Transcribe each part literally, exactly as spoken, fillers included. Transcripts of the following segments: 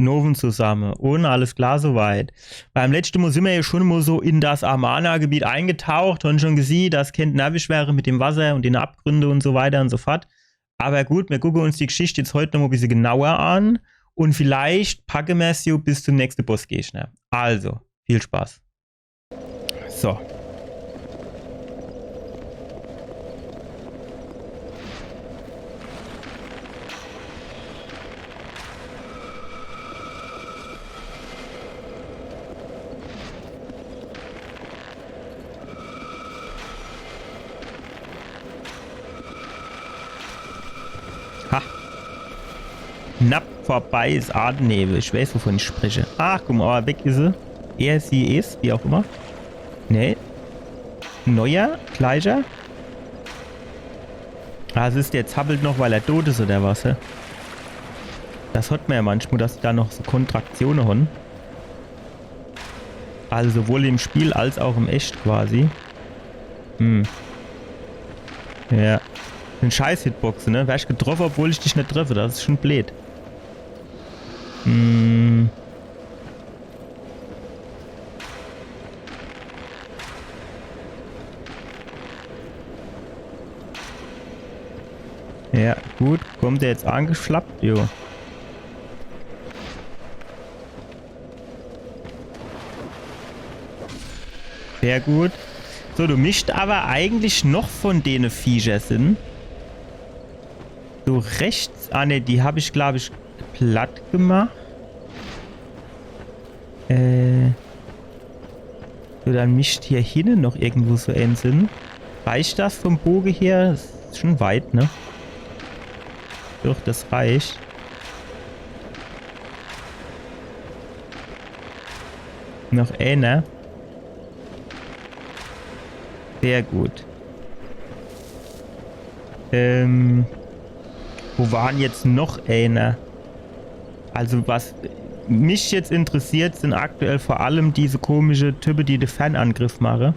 Nowen zusamme. Un alles klar soweit. Beim letschte Mol simmer jo schun mol so in das Amana-Gebiet eingetaucht un schun gesieh, das kennt nervisch werre mit dem Wasser un de Abgründe un so weiter un so fort. Awwer gut, mir gucke uns die Geschicht jetzt heut noch mol e bissje genauer an un vielleicht packe mer's jo bis zum nächschte Bossgegner. Also, viel Spaß. So. Ha. Knapp vorbei is Atemnebel. Ich weiß, wovon ich spreche. Ach, guck mol, awwer weg is se. Er, sie, es, wie auch immer. Nee. Neuer, gleicher. Ah, es is, der zappelt noch, weil er tot is, oder was, hä? Das hot mer jo manchmol, dass die do noch so Kontraktione hon. Also sowohl im Spiel als auch im Echt quasi. Hm. Ja. En scheiß Hitboxe, ne? Wersch getroffe, obwohl ich dich net treffe. Das is schun bleed. Hm. Ja, gut. Kommt der jetzt angeschlappt? Jo. Sehr gut. So, do mischt awwer eigentlich noch vun dene Viecher sin. So rechts. Ah, ne, die hab ich, glaab ich, platt gemacht. Äh. So, dann mischt hier hinne noch irgendwo so eens sin. Reicht das vum Boge her? Is schun weit, ne? Doch, das reicht. Noch eener. Sehr gut. Ähm, wo war dann jetzt noch eener? Also was mich jetzt interessiert, sin aktuell vor allem diese komische Type, die de Fernangriff mache.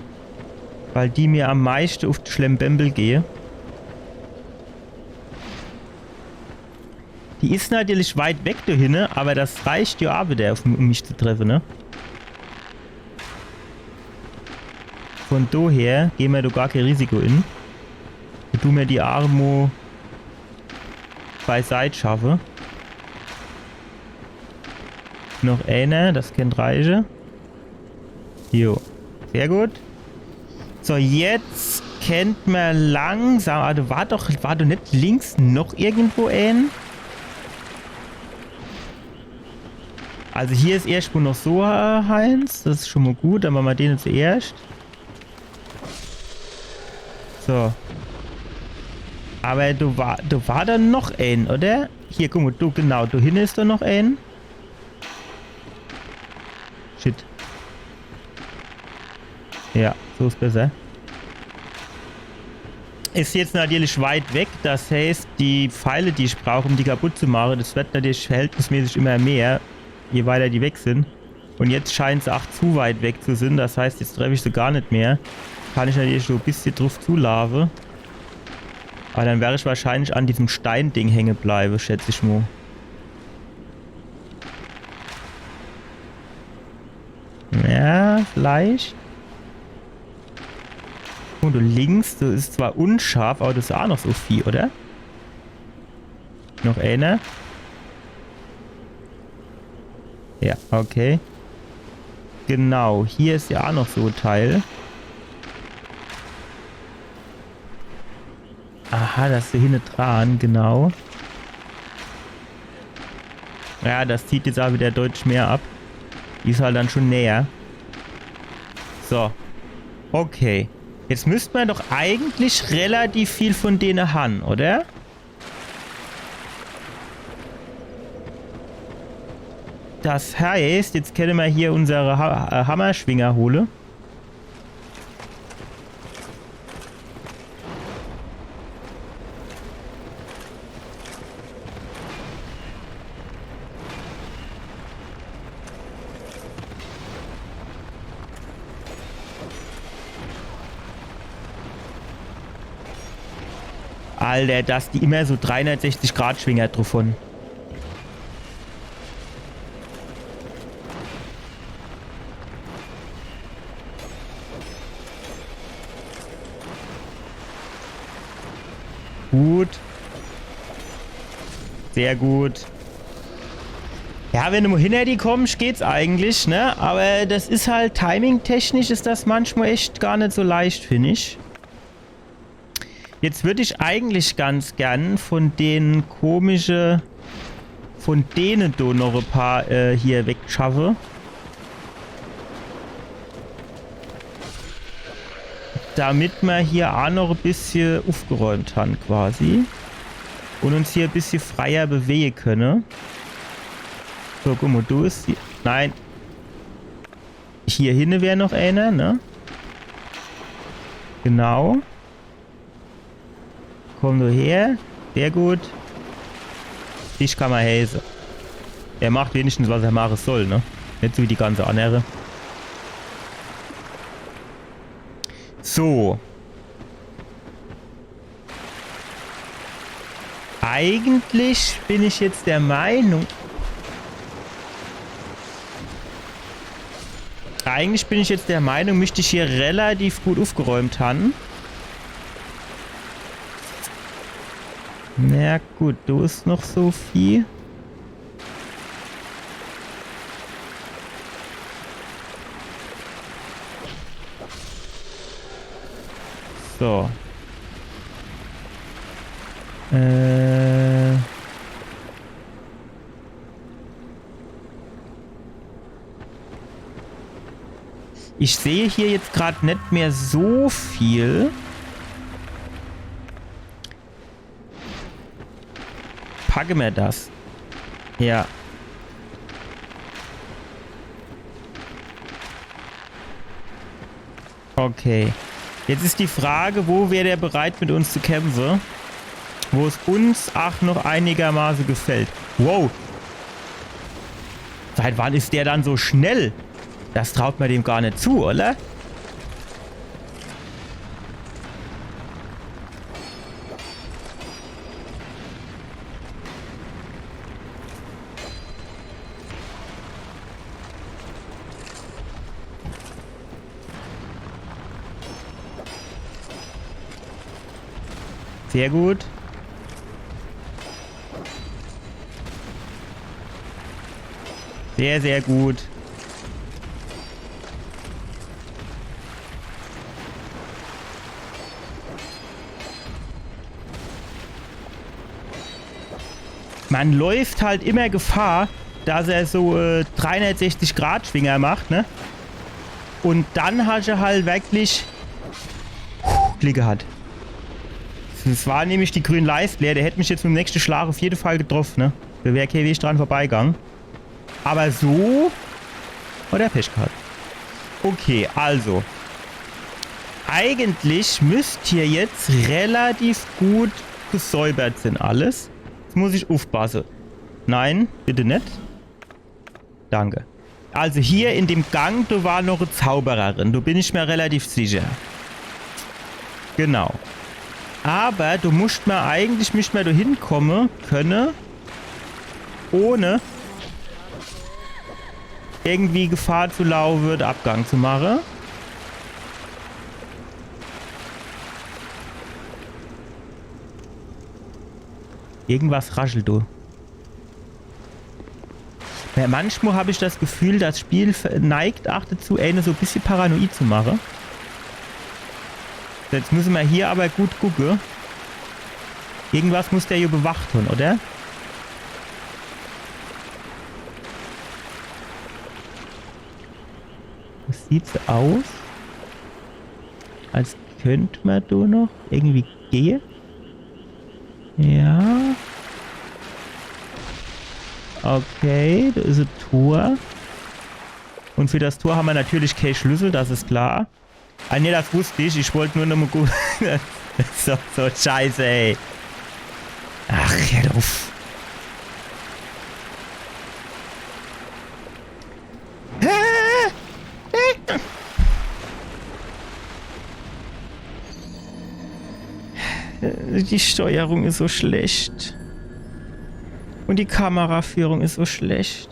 Weil die mir am meischte uf de Schlembembel gehe. Die is natürlich weit weg do hinne, awwer das reicht jo aa widder, um, um mich zu treffe, ne? Vun doher geh mer do gar kee Risiko in. Mir dun mer die Arme beiseit schaffe. Noch eener, das kennt reiche. Jo, sehr gut. So, jetzt kennt mer langsam. Ah, do war doch, war doch net links noch irgendwo een? Also hier is erscht mol noch so, äh, eens. Das is schun mol gut. Dann mache mer dene zuerscht. So. Awwer do war, do war doch noch een, oder? Hier, guck mol, do, genau, do hinne is doch noch een. Shit. Ja, so is besser. Is jetzt natürlich weit weg, das heißt, die Pfeile, die ich brauch, um die kaputt zu mache, das werd natürlich verhältnismäßig immer mehr, je weiter die weg sin. Un jetzt scheint se aa zu weit weg zu sin, das heißt, jetzt treff ich se gar net mehr. Kann ich natürlich so e bissje druf zulaafe. Awwer dann wer ich wahrscheinlich an diesem Steinding hänge bleiwe, schätz ich mol. Ja, vielleicht. Un do links, das is zwar unscharf, awwer das is aa noch so viel, oder? Noch eener? Ja, okay. Genau, hier is jo aa noch so e Teil. Aha, das is do hinne dran, genau. Ja, das zieht jetzt aa widder deutlich mehr ab. Die is halt dann schun näher. So. Okay. Jetzt müsst mer doch eigentlich relativ viel vun dene han, oder? Das heißt, jetzt kenne mer hier unsere ha äh, Hammerschwinger hole. Alter, dass die immer so dreihundertsechzig Grad Schwinger druf hon. Gut. Sehr gut. Ja, wenn du mo hinter die kommsch, geht's eigentlich, ne? Aber das is halt, timingtechnisch is das manchmal echt gar net so leicht, find ich. Jetzt würd ich eigentlich ganz gern von denen komische, von denen do noch e paar, äh, hier wegschaffe. Damit mer hier a noch e bissje ufgeräumt han quasi. Und uns hier e bissje freier bewege könne. So, guck mo, du is die. Nein. Hier hinne wär noch einer, ne? Genau. Komm du her. Sehr gut. Dich kann mer häse. Er macht wenigstens, was er mache soll, ne? Net so wie die ganze annere. So. Eigentlich bin ich jetzt der Meinung, eigentlich bin ich jetzt der Meinung, müsst ich hier relativ gut ufgeräumt han. Na gut, do is noch so viel. So. Äh. Ich sehe hier jetzt grad net mehr so viel. Packe mer das. Ja. Okay. Jetzt is die Frage, wo wär der bereit, mit uns zu kämpfe? Wo es uns ach noch einigermaße gefällt. Wow. Seit wann is der dann so schnell? Das traut mer dem gar net zu, oder? Sehr gut. Sehr, sehr gut. Man läuft halt immer Gefahr, dass er so, äh, dreihundertsechzig Grad Schwinger macht, ne? Und dann hat er halt wirklich Glück gehabt. Das war nämlich die grüne Leiste leer, der hätt mich jetzt mit dem nächsten Schlag auf jeden Fall getroffen, ne? Da wär kein Weg dran vorbeigegangen. Aber so hat er Pech gehabt. Okay, also. Eigentlich müsst hier jetzt relativ gut gesäubert sein alles. Jetzt muss ich aufpassen. Nein, bitte net. Danke. Also hier in dem Gang, da war noch e Zauberer drin. Da bin ich mir relativ sicher. Genau. Aber du musst mir eigentlich, müsst mir da hinkommen können, ohne irgendwie Gefahr zu laufen, den Abgang zu machen. Irgendwas raschelt, du. Ja, manchmal hab ich das Gefühl, das Spiel ver-, neigt auch dazu, einen so ein bisschen paranoid zu machen. Jetzt müssen wir hier aber gut gucken. Irgendwas muss der hier bewacht haben, oder? Das sieht so aus, als könnte man da noch irgendwie gehen. Ja. Okay, da ist ein Tor. Und für das Tor haben wir natürlich keinen Schlüssel, das ist klar. Ah, nee, das wusste ich. Ich wollte nur noch mal gut. So, so, scheiße, ey. Ach, hör auf. Die Steuerung ist so schlecht. Und die Kameraführung ist so schlecht.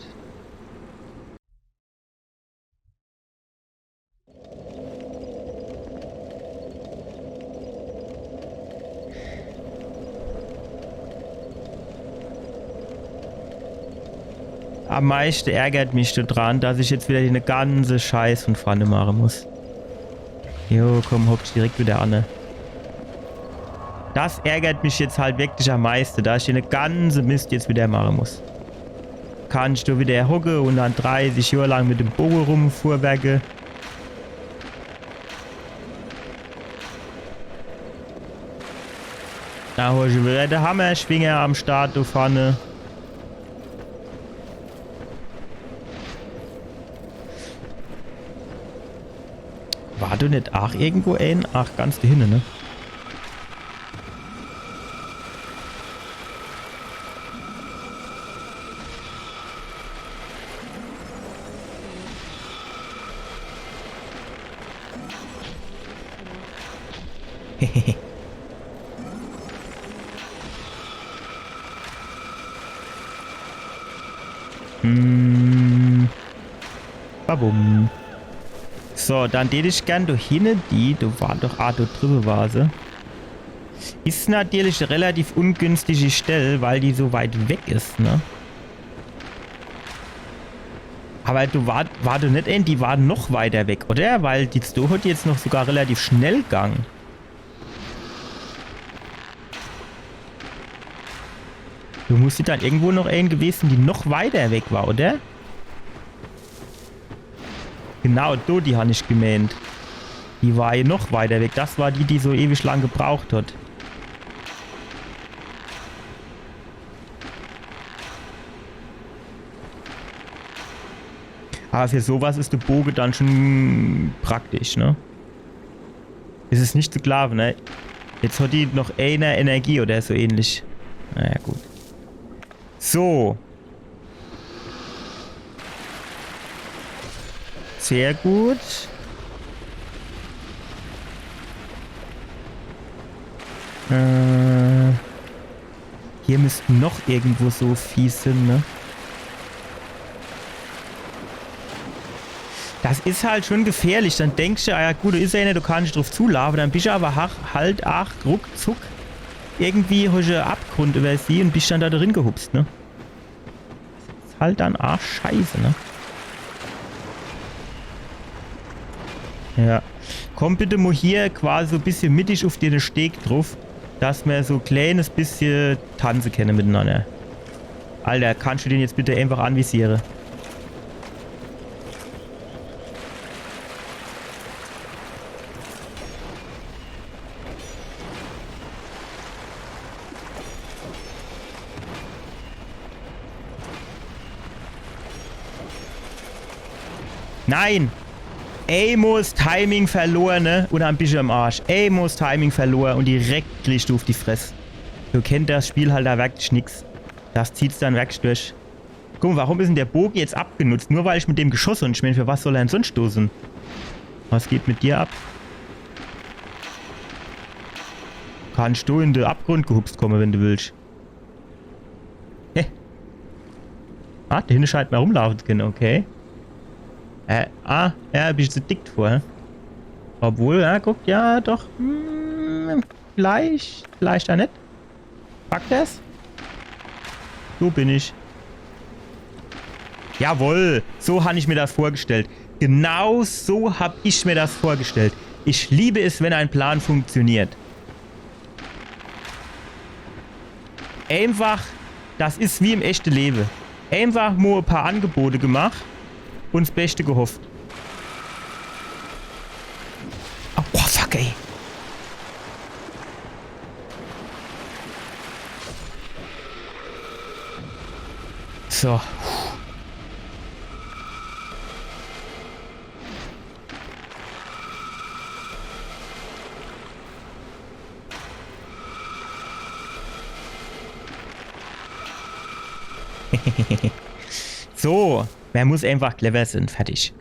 Am meischte ärgert mich do dran, dass ich jetzt wieder de ganze Scheiß von vorne mache muss. Jo, komm, hock dich direkt wieder an, ne? Das ärgert mich jetzt halt wirklich am meischte, dass ich de ganze Mist jetzt wieder mache muss. Kannsch du wieder hocke und dann dreißig Johr lang mit dem Boge rumfuhrwerke. Do hosch du wieder de Hammerschwinger am Start do vorne. War do net aach irgendwo een? Ach, ganz do hinne, ne? Hm. Babum. So, dann tät ich gern do hinne die, do war doch, ah, do driwwe war se. Is natürlich e relativ ungünstige Stell, weil die so weit weg is, ne? Aber do war, war do net een, die war noch weiter weg, oder? Weil die do hat jetzt noch sogar relativ schnell gang. Do muss dann irgendwo noch een gewese, die noch weiter weg war, oder? Genau, do, die han ich gemeent. Die war jo noch weiter weg. Das war die, die so ewig lang gebraucht hat. Aber für sowas is de Boge dann schon praktisch, ne? Es is net zu glaawe, ne? Jetzt hat die noch eener Energie oder so ähnlich. Naja, gut. So. Sehr gut. Äh, hier müssten noch irgendwo so Vieh sin, ne? Das is halt schon gefährlich. Dann denkst du, ah ja gut, do is ja net, du kannst drauf zulaafe, dann bist du aber hach, halt, ach, ruckzuck irgendwie hosch e Abgrund über sie und bist dann do drin gehupst, ne? Is halt dann arsch scheiße, ne? Ja. Komm bitte mo hier quasi so e bissje mittig uf de Steg druf, dass mer so e kleines bissje tanze kenne mitenanner. Alter, kannst du den jetzt bitte einfach anvisiere? Nein! Emo 's Timing verlor, ne? Und dann bist du am Arsch. Emo 's Timing verlor und direkt kriegst du uf die Fress. So kennt das Spiel halt do wirklich nix. Das zieht's dann wirklich durch. Guck mo, warum is denn der Boge jetzt abgenutzt? Nur weil ich mit dem geschosse hab. Ich mein, für was soll er denn sonst do sin? Was geht mit dir ab? Kannst du in de Abgrund gehupst komme, wenn du willst. Hä? Ah, do hinne scheint mer rumlaafe zu kenne, okay. Äh, ah, ja, bist du dick vor, hä? Obwohl, ja, guck, ja, doch. Hm, vielleicht, vielleicht aa net. Packt er's? So bin ich. Jawohl, so han ich mir das vorgestellt. Genau so hab ich mir das vorgestellt. Ich liebe es, wenn ein Plan funktioniert. Einfach, das is wie im echte Lewe. Einfach mo e paar Angebote gemacht und 's Beste gehofft. Oh, boah, fuck, ey. So. So, mer muss einfach clever sin, fertig.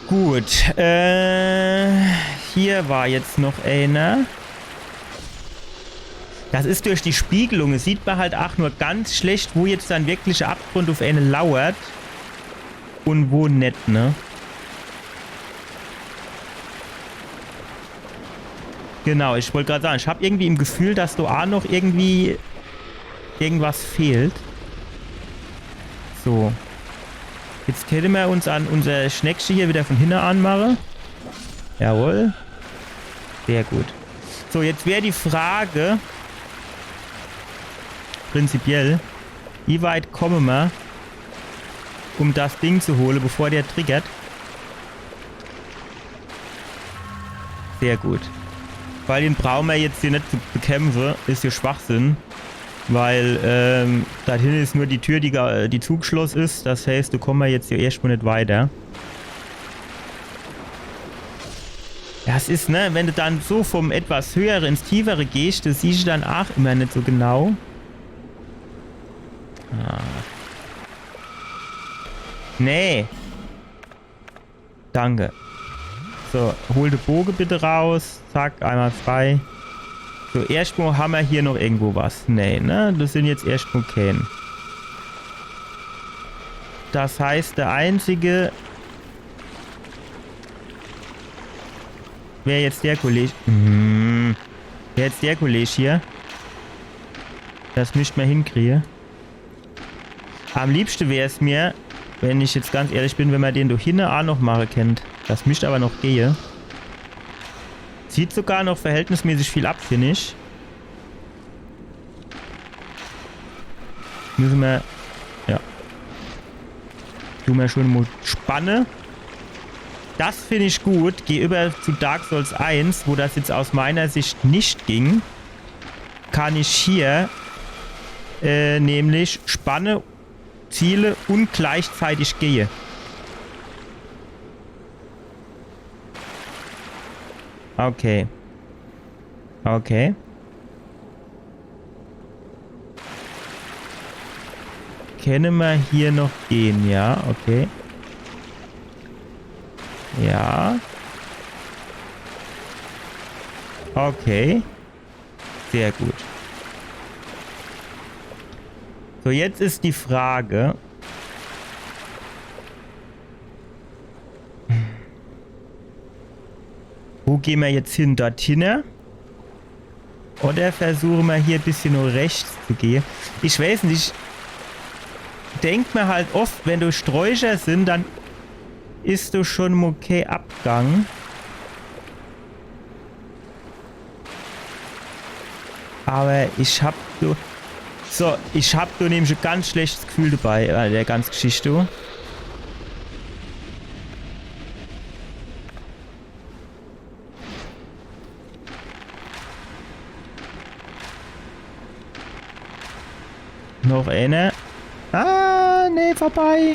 Gut, äh, hier war jetzt noch eener. Das is durch die Spiegelung, sieht mer halt ach nur ganz schlecht, wo jetzt dann wirklich de Abgrund uf ene lauert und wo net, ne? Genau, ich wollt grad sage, ich hab irgendwie im Gefühl, dass do aa noch irgendwie irgendwas fehlt. So. Jetzt kenne mer uns an unser Schneckche hier wieder von hinne anmache. Jawohl. Sehr gut. So, jetzt wär die Frage, prinzipiell, wie weit komme mer, um das Ding zu hole, bevor der triggert? Sehr gut. Weil den brauche mer jetzt hier net zu bekämpfe, is hier Schwachsinn. Weil, ähm, da hinne is nur die Tür, die, ga- die zugeschloss is. Das heißt, do komme mer jetzt hier erschtmol net weiter. Das is, ne, wenn du dann so vom etwas höhere ins tiefere gehst, das siehst du dann auch immer net so genau. Ah. Nee. Danke. So, hol de Boge bitte raus. Zack, einmal frei. So, erschtmol hammer hier noch irgendwo was. Nee, ne? Das sin jetzt erschtmol keen. Das heißt, der einzige wär jetzt der Kollege. Hm. Wär jetzt der Kollege hier. Das misst mer hinkriege. Am liebschte wär's mir, wenn ich jetzt ganz ehrlich bin, wenn mer den do hinne aa noch mache kennt. Das misst aber noch gehe. Zieht sogar noch verhältnismäßig viel ab, find ich. Müsse mer, ja. Du mer schon mol spanne. Das find ich gut. Geh über zu Dark Souls eins, wo das jetzt aus meiner Sicht nicht ging. Kann ich hier, äh, nämlich spanne, ziele und gleichzeitig gehe. Okay. Okay. Kenne mer hier noch gehen, ja, okay. Ja. Okay. Sehr gut. So, jetzt is die Frage, wo geh mer jetzt hin? Dort hinne? Oder versuche mer hier e bissje no rechts zu gehe? Ich weiß net, ich denk mer halt oft, wenn do Sträucher sin, dann is do schon mol kee Abgang. Aber ich hab do, so, ich hab do nämlich e ganz schlechtes Gefühl dabei, bei der ganze Geschichte. Noch eine. Ah, nee, vorbei.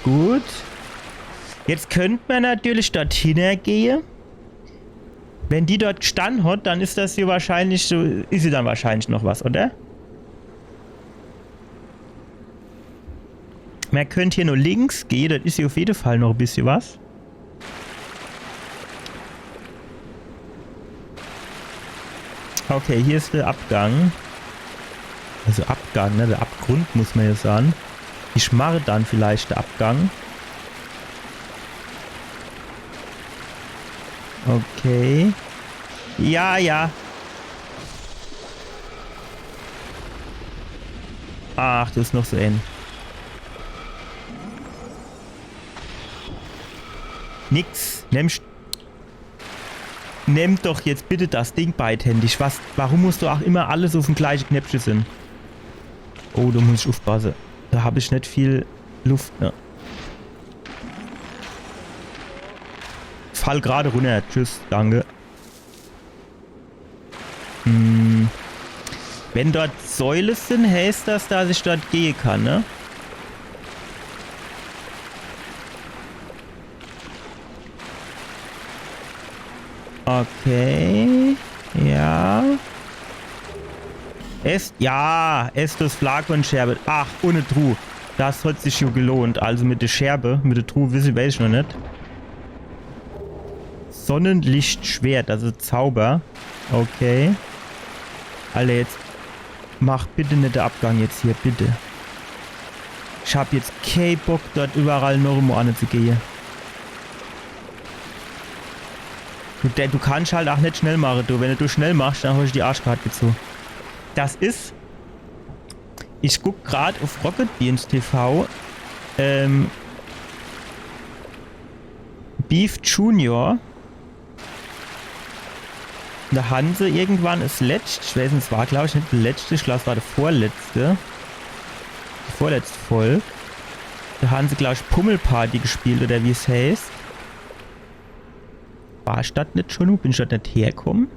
Gut. Jetzt könnt mer natürlich dorthinne gehe. Wenn die dort gestann hat, dann is das hier wahrscheinlich so, is sie dann wahrscheinlich noch was, oder? Mer könnt hier no links gehe, das is hier auf jede Fall noch e bissje was. Okay, hier is der Abgang. Also Abgang, ne? Der Abgrund, muss mer ja sage. Ich mache dann vielleicht der Abgang. Okay. Ja, ja. Ach, das is noch so en. Nix. Nimm, st- nimm doch jetzt bitte das Ding beidhändig. Was? Warum muss do auch immer alles auf'm gleiche Knäppche sin? Oh, do muss ich ufpasse. Do hab ich net viel Luft, ne? Fall grad runner. Tschüss, danke. Hm. Wenn dort Säule sin, heißt das, dass ich dort gehe kann, ne? Okay. Ja. Estus, ja, Estus Flakonscherbe. Ach, ohne Truh. Das hat sich jo gelohnt. Also mit der Scherbe, mit der Truh wisse, weiß ich noch net. Sonnenlichtschwert, also Zauber. Okay. Alter, jetzt mach bitte net de Abgang jetzt hier, bitte. Ich hab jetzt kee Bock, dort überall noch emo anne zu gehe. Du, der, du kannsch halt auch net schnell mache, du. Wenn du schnell machsch, dann hol ich die Arschkart gezoh. Das is, ich guck grad uff Rocket Beans T V, ähm, Beef Junior. Do han se irgendwann es letscht, ich weeß net, es war, glaab ich, net de letschte, ich glaab, es war de vorletzte. Die vorletzte Folg. Do han se, glaab ich, Pummelparty gespielt, oder wie's heißt. War ich dort net schun? Wo bin ich dort net herkomm?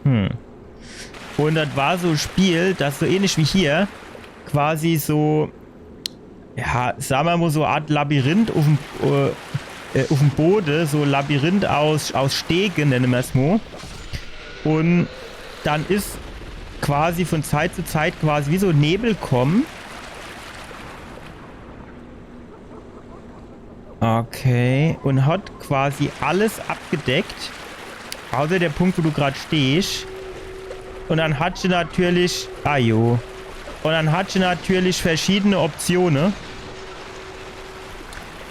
Hm. Un das war so e Spiel, das so ähnlich wie hier quasi so, ja, sa mer mo, so e Art Labyrinth uff'm, äh, äh, uff'm Bode, so e Labyrinth aus, aus Stege, nenne mer's mo. Un dann is quasi vun Zeit zu Zeit quasi wie so Nebel komm. Okay, un hat quasi alles abgedeckt, außer de Punkt, wo du grad stehsch. Un dann hatsche natürlich, ah jo. Un dann hatsche natürlich verschiedene Optione.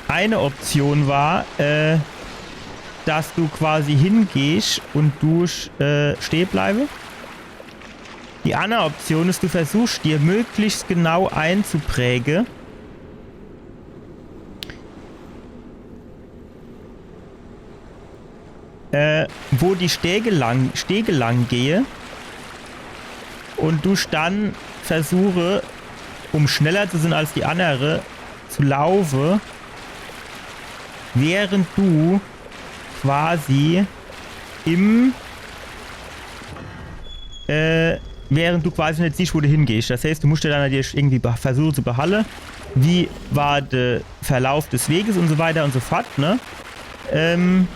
Eine Option war, äh, dass du quasi hingehsch un du, äh, steh bleibe. Die anner Option is, du versuchsch, dir möglichst genau einzupräge, äh, wo die Stege lang, Stege lang gehe. Un du dann versuche, um schneller zu sein als die annere, zu laufe, während du quasi im, äh, während du quasi net siehsch, wo du hingehsch. Das heißt, du musst dir dann natürlich irgendwie be-, versuchen zu behalle, wie war de Verlauf des Weges un so weiter un so fort, ne? Ähm,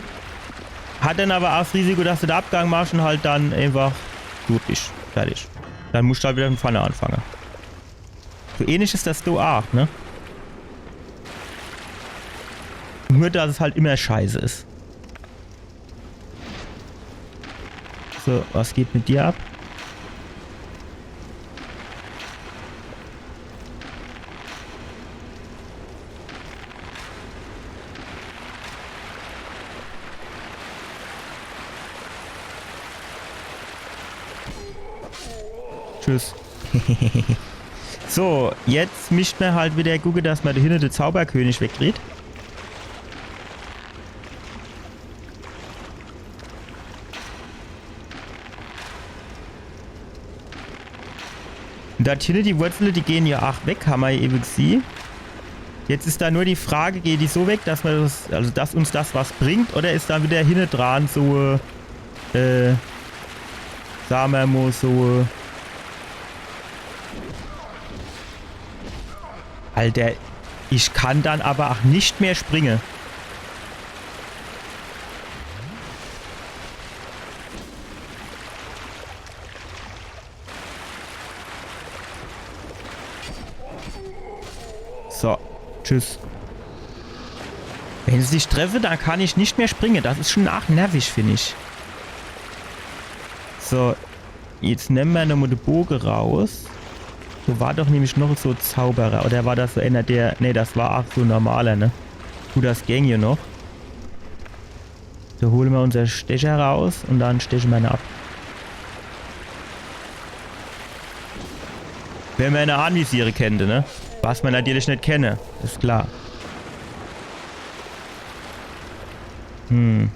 hat dann aber auch das Risiko, dass du de Abgang machsch un halt dann einfach tot bisch. Fertig. Dann musst du halt wieder vun vorne anfange. So ähnlich is das do auch, ne? Nur, dass es halt immer scheiße is. So, was geht mit dir ab? Tschüss. So, jetzt misst mer halt wieder gucke, dass mer do hinne de Zauberkönig wegkriegt. Dort hinne die Wurzele, die gehn ja ach weg, hammer ja ewe gesieh. Jetzt is do nur die Frage, geht die so weg, dass mer das, also dass uns das was bringt, oder is do wieder hinne dran so, äh, sa mer mo so, äh, Alter, ich kann dann aber ach net mehr springe. So, tschüss. Wenn se dich treffe, dann kann ich net mehr springe. Das is schun ach nervig, find ich. So, jetzt nemme mer nochmo de Boge raus. Do war doch nämlich noch so Zauberer. Oder war das so einer, der, nee, das war ach so en normaler, ne? Gut, das gäng ja noch. So, hole mer unser Stecher raus un dann steche mer ne ab. Wenn mer ne anvisiere kennte, ne? Was mer natürlich net kenne, is klar. Hm.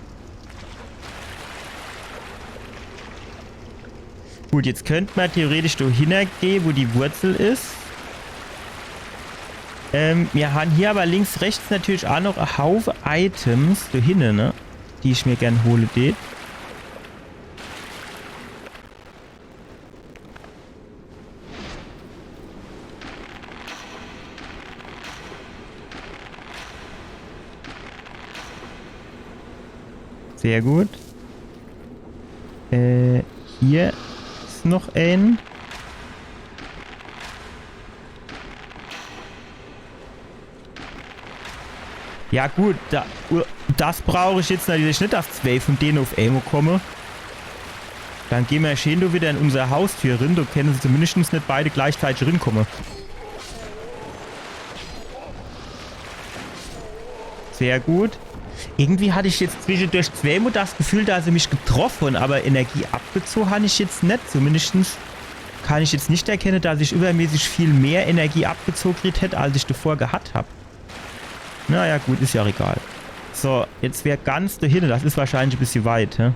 Gut, jetzt könnt mer theoretisch do hinne gehe, wo die Wurzel is. Ähm, mir han hier aber links, rechts natürlich ach noch en Haufe Items do hinne, ne? Die ich mir gern hole tät. Sehr gut. Äh, hier is noch en. Ja gut, do, das brauch ich jetzt natürlich net, dass zwei vun dene uff emol komme. Dann gehn mer scheen do wieder in unser Haustür rin, do kenne se zumindest net beide gleichzeitig rinkomme. Sehr gut. Irgendwie hatt ich jetzt zwischedurch zweemol das Gefühl, dass se mich getroff hon, aber Energie abgezoh hann ich jetzt net. Zumindestens kann ich jetzt net erkenne, dass ich übermäßig viel mehr Energie abgezoh kriet hätt, als ich davor gehat hab. Naja, gut, is ja auch egal. So, jetzt wär ganz do hinne. Das is wahrscheinlich e bissje weit, hä?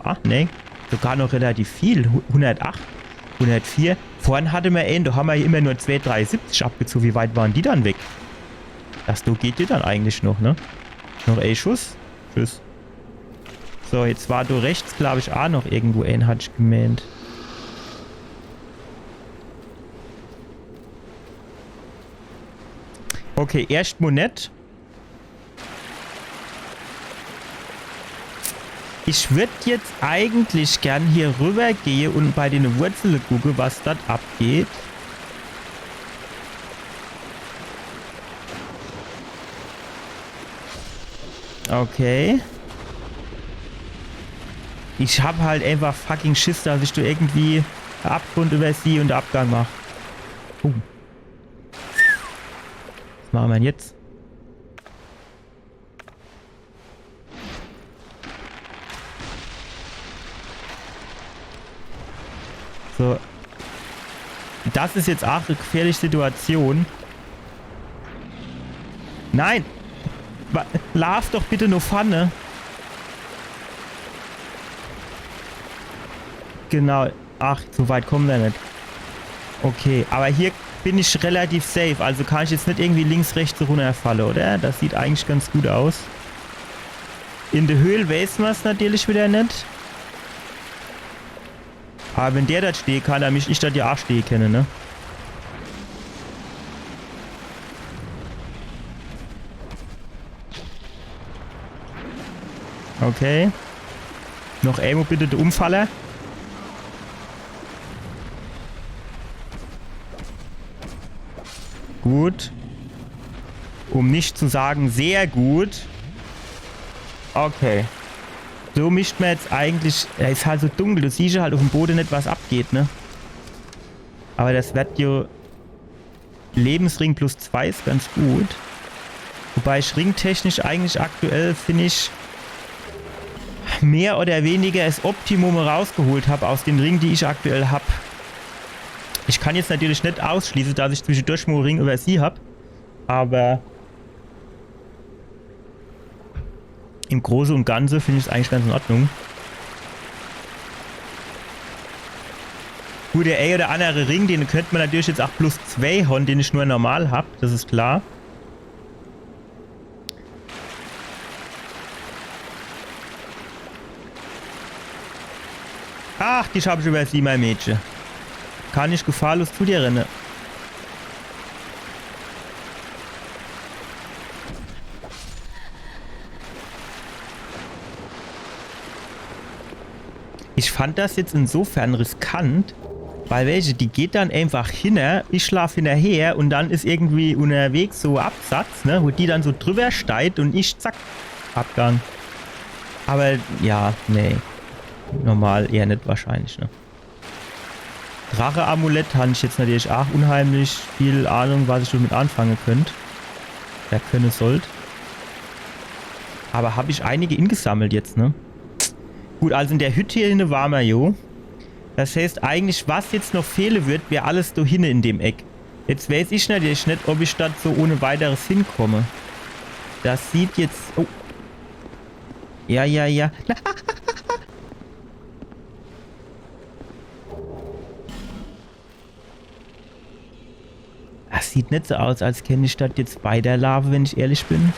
Ah, nee. Sogar noch relativ viel. Hu-, hundertacht, hundertvier. Vorhin hatte mer een, do hammer jo immer nur zweihundertdreiundsiebzig abgezoh. Wie weit waren die dann weg? Das do geht jo dann eigentlich noch, ne? Noch e Schuss. Tschüss. So, jetzt war do rechts, glaub ich, ah noch irgendwo een, hatt ich gemeent. Okay, erscht mo net. Ich würd jetzt eigentlich gern hier rüber gehe und bei dene Wurzele gucke, was dort abgeht. Okay. Ich hab halt einfach fucking Schiss, dass ich do irgendwie Abgrund übersieh und Abgang mach. Uh. Was mache mer dann jetzt? So. Das is jetzt aach e gefährliche Situation. Nein! Wa-, laaf doch bitte no vorne. Genau. Ach, so weit kommen mer net. Okay, aber hier bin ich relativ safe. Also kann ich jetzt net irgendwie links, rechts runnerfalle, oder? Das sieht eigentlich ganz gut aus. In der Höhl weiß mer's natürlich wieder net. Aber wenn der dort stehe kann, dann misst ich dort ja aach stehe kenne, ne? Okay. Noch emo bitte de Umfaller. Gut. Um nicht zu sagen, sehr gut. Okay. So misst mer jetzt eigentlich. Ja, is halt so dunkel, du siehst halt uff'm Bode net, was abgeht, ne? Aber das wird jo Lebensring plus zwei is ganz gut. Wobei ich ringtechnisch eigentlich aktuell, find ich, mehr oder weniger es Optimum rausgeholt hab aus den Ring, die ich aktuell hab. Ich kann jetzt natürlich net ausschließe, dass ich zwischedurch mo Ring übersieh hab, aber im Große und Ganze find ich's eigentlich ganz in Ordnung. Gut, der ein oder andere Ring, den könnt mer natürlich jetzt aach plus zwei hon, den ich nur normal hab, das is klar. Ach, dich hab ich übersieh, mein Mädche. Kann ich gefahrlos zu dir renne? Ich fand das jetzt insofern riskant, weil welche, die geht dann einfach hinner, ich laaf hinnerher und dann is irgendwie unterwegs so Absatz, ne, wo die dann so drüber steigt und ich zack, Abgang. Aber ja, nee. Normal eher net wahrscheinlich, ne? Drache-Amulett han ich jetzt natürlich aach unheimlich viel Ahnung, was ich damit anfange könnt. Oder könne sollt. Aber hab ich einige ingesammelt jetzt, ne? Gut, also in der Hütt hier hinne war mer jo. Das heißt eigentlich, was jetzt noch fehle wird, wär alles do hinne in dem Eck. Jetzt weiß ich natürlich net, ob ich dort so ohne weiteres hinkomme. Das sieht jetzt, oh. Ja, ja, ja. Das sieht net so aus, als kennt ich dort jetzt weiterlaafe, wenn ich ehrlich bin.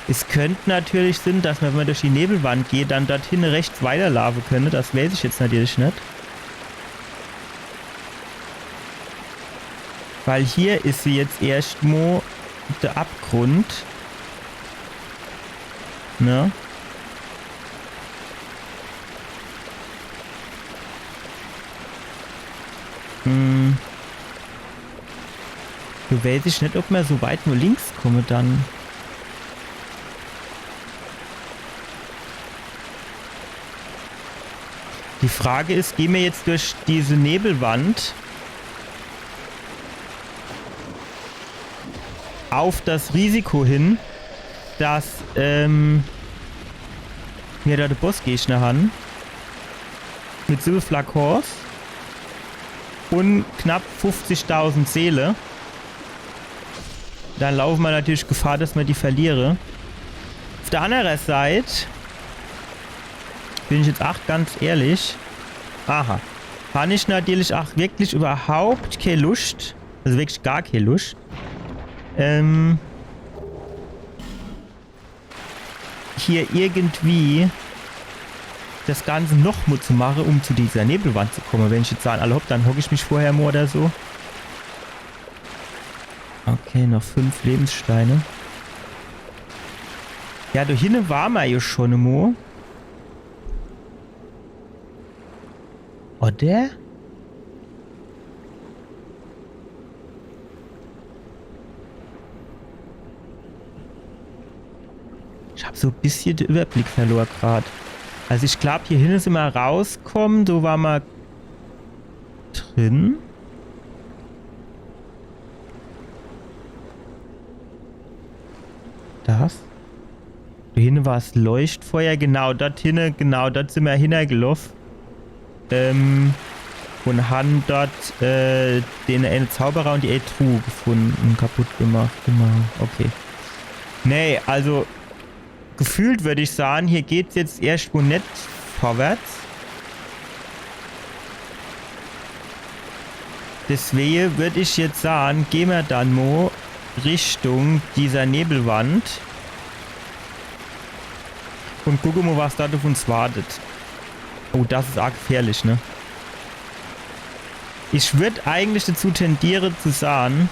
Es könnt natürlich sinn, dass mer, wenn mer durch die Nebelwand geht, dann dorthin rechts weiterlaafe könne. Das weiß ich jetzt natürlich net. Weil hier is se jetzt erscht mo de Abgrund. Ne? Hm. Do weiß ich net, ob mer so weit nur links komme dann. Die Frage is, gehn mer jetzt durch diese Nebelwand? auf das Risiko hin, dass, ähm, mir do de Bossgegner han. Mit siwwe Flakons un knapp fuffzigtausend Seele. Dann laufe mer natürlich Gefahr, dass mer die verliere. Auf der annere Seit bin ich jetzt ach ganz ehrlich. Aha. Han ich natürlich ach wirklich überhaupt kee Luscht. Also wirklich gar kee Luscht. Ähm, hier irgendwie das Ganze noch mo zu mache, um zu dieser Nebelwand zu komme. Wenn ich jetzt sage, alla hopp, dann hock ich mich vorher mo oder so. Okay, noch fünf Lebenssteine. Ja, do hinne war mer jo schon mo. Oder? Ich hab so e bissje de Überblick verlor grad. Also ich glaub, hier hinne sin mer rauskomme, do war mer drin. Das? Do hinne war's Leuchtfeuer, genau, dort hinne, genau, dort sin mer hinnergeloff. Ähm, un han dort, äh, den ene Zauberer un die ene Truh gefunde un kaputt gemacht, genau, okay. Nee, also, gefühlt würd ich sage, hier geht's jetzt erscht mo net vorwärts. Deswege würd ich jetzt sage, geh mer dann mo Richtung dieser Nebelwand. Un gucke mo, was do uff uns wartet. Oh, das is arg gefährlich, ne? Ich würd eigentlich dazu tendiere zu sage,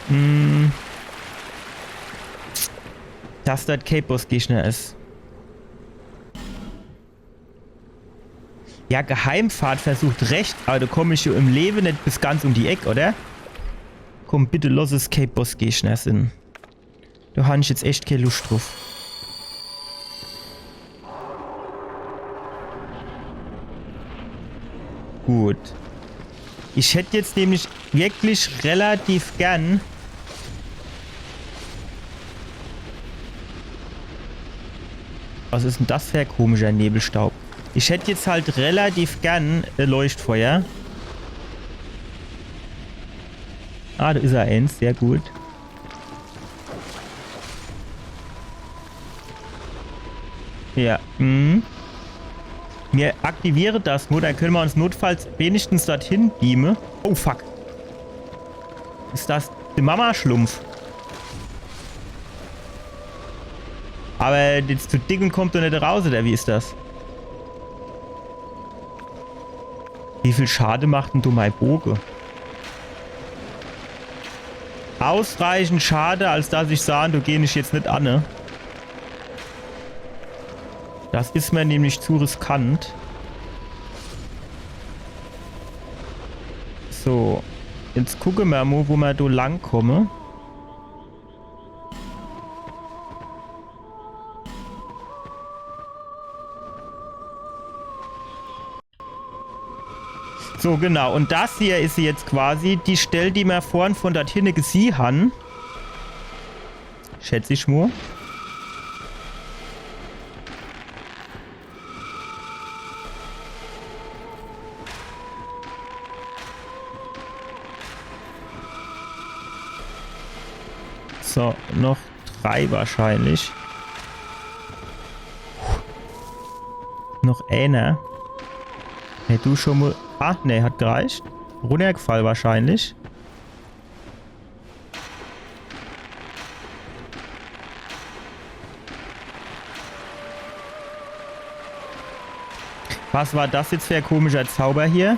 mm, dass das kee Bossgegner is. Ja, Geheimpfad versucht rechts, aber do komm ich jo im Lewe net bis ganz um die Eck, oder? Komm, bitte loss es kee Bossgegner sin. Do han ich jetzt echt kee Luscht druff. Gut. Ich hätt jetzt nämlich wirklich relativ gern. Was is denn das für e komischer Nebelstaub? Ich hätt jetzt halt relativ gern e Leuchtfeuer. Ah, do is er eens. Sehr gut. Ja, mhm. Mir aktiviere das mo, dann könne mer uns notfalls wenigstens dorthin beame. Oh, fuck. Is das de Mama-Schlumpf? Aber jetzt zu dick un kommt doch net raus, oder wie is das? Wie viel Schade macht denn do mei Boge? Ausreichend Schade, als dass ich sage, do geh ich jetzt net an, ne? Das is mer nämlich zu riskant. So, jetzt gucke mer mo, wo mer do lang komme. So, genau. Un das hier is jetzt quasi die Stell, die mer vorhin von dort hinne gesieh han. Schätz ich mo. So, noch drei wahrscheinlich. Noch eener. Hey, du schon mo. Ah, nee, hat gereicht. Runnergefall wahrscheinlich. Was war das jetzt für e komischer Zauber hier?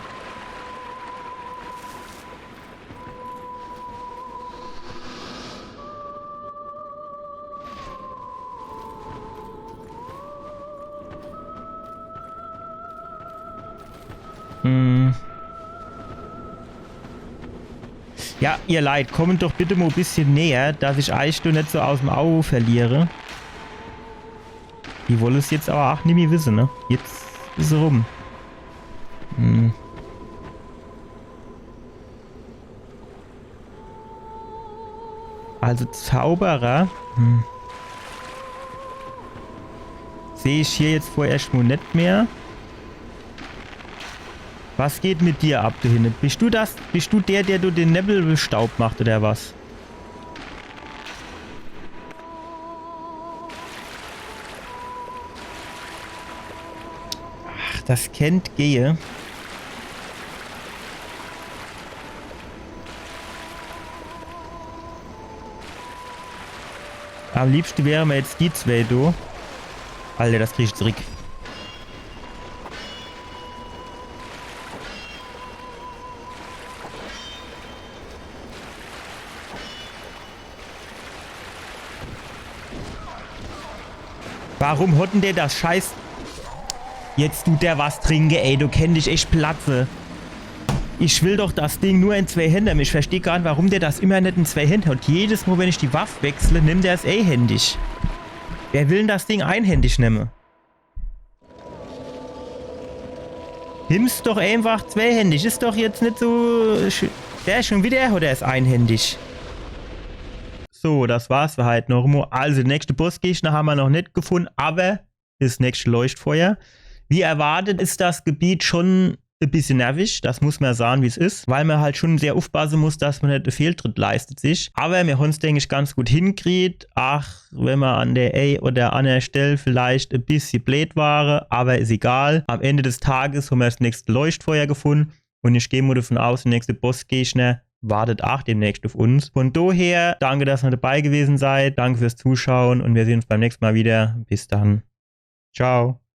Hm. Ja, ihr Leit, kommt doch bitte mo e bissche näher, dass ich eich do net so aus'm Au verliere. Die wolle es jetzt aber ach nimmi wisse, ne? Jetzt is er rum. Hm. Also Zauberer. Hm. Seh ich hier jetzt vorerscht mo net mehr. Was geht mit dir ab, du hinne? Bist du das? Bist du der, der do den Nebelstaub macht, oder was? Ach, das kennt gehe. Am liebschte wäre mer jetzt die zwee do. Alter, das krieg ich zurück. Warum hot denn der das Scheiß? Jetzt dut der was trinke, ey, du kennt dich echt platze. Ich will doch das Ding nur in zwee Händ. Ich versteh gar net, warum der das immer net in zwee Händ hot. Jedes Mo, wenn ich die Waff wechsle, nimmt er's eehändig. Wer will denn das Ding einhändig nemme? Nimm's doch einfach zweehändig. Is doch jetzt net so sch-, der is schon wieder, oder is einhändig? So, das war's für heit noch mo. Also, de nächste Bossgegner hammer noch net gefunn, aber is nächste Leuchtfeuer. Wie erwartet is das Gebiet schon e bissje nervig, das muss mer sahn, wie's is, weil mer halt schon sehr ufpasse muss, dass mer net e Fehltritt leistet sich. Aber mer hon's, denk ich, ganz gut hinkriet. Ach, wenn mer an der ee oder anner Stell vielleicht e bissje bleed ware, aber is egal. Am Ende des Tages hammer das nächste Leuchtfeuer gefunn und ich geh mo davon aus, de nächste Bossgegner wartet ach demnächst auf uns. Von daher, danke, dass ihr dabei gewesen seid, danke fürs Zuschauen und wir sehen uns beim nächsten Mal wieder. Bis dann. Ciao.